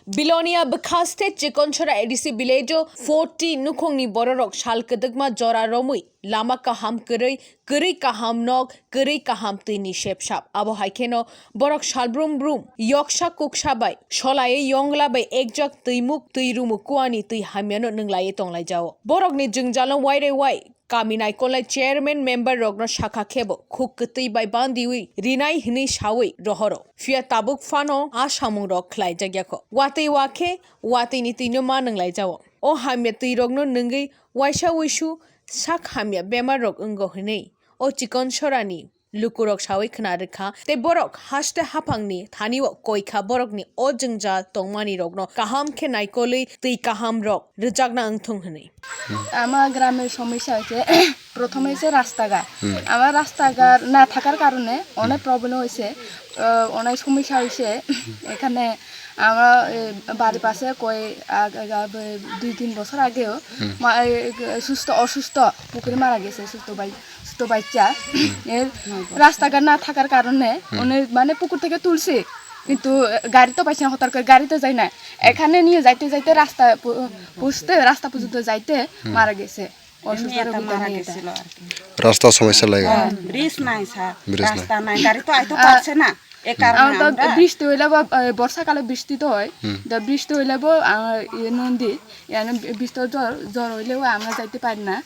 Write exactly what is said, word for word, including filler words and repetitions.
Bilonia bwkha state Chikonchora A D C village o forty nukhungni bororok sal kwdwkma jora romwi lama kaham kwrwi, kwrwi kaham nok, kwrwi kaham twi ni sepsap. Abo hai kheno borok salbrum brum yoksa kuksa bai solaiwi yongla bai ekjak twimuk twi rumuk kuani twi hamyano nwnglaiwi tonglaijao. Borokni jwngjalo wairewai kami naikolnai chairman member rokno sakha khebo khuk kwtwi bai bandiwi rinai hwnwi sawi rohoro. Phiya tabuk phano a samungrok khlaijak yakho. Watwi wakhe watwini twino ma nwnglaijao. O hamya twirokno nwngwi waisa wisu sak hamya bemar rok wngo hwnwi o Chikonchorani lukurok sawi khna rwkha, tei borok haste haphangni thani-o koikha borokni o jwngjal tongmani rokno kaham khe naikolwi twi kaham rok rwjakna wngthung hwnwi. আমার গ্রামের সমস্যা হয়েছে প্রথমে হয়েছে রাস্তাঘাট। আমার রাস্তাঘাট না থাকার কারণে অনেক প্রবলেম হয়েছে। আহ, অনেক সমস্যা হয়েছে এখানে। আমার এ, বাড়ির পাশে কই আগ- আগ- আগ- দুই তিন বছর আগেও মা- এ, সুস্থ অসুস্থ পুকুরে মারা গেছে সুস্থ বাই- ছোট বাচ্চা। এর রাস্তাঘাট না থাকার কারণে উনি মানে পুকুর থেকে তুলছে, কিন্তু গাড়ি তো পাইছে না, হঠাৎ করে গাড়ি তো যায় না। এখানে নিয়ে যাইতে যাইতে রাস্তা প- পৌঁছতে রাস্তা পর্যন্ত যাইতে মারা গেছে। অসুস্থ রোগী তো নিয়ে এটা। রাস্তার সমস্যা লাগে। ব্রিজ নাই স্যার। ব্রিজ নাই। রাস্তা নাই, গাড়ি তো আইতে পারছে না। এ কারণে আমরা তো আমরা বৃষ্টি হইলে বা, এ, বর্ষাকালে বৃষ্টি তো হয়। তো বৃষ্টি হইলে বা, আ, ইয়ে নদী, ইয়ানে বি- বৃষ্টি ঝড়, ঝড় হইলেও আমরা যাইতে পারি না।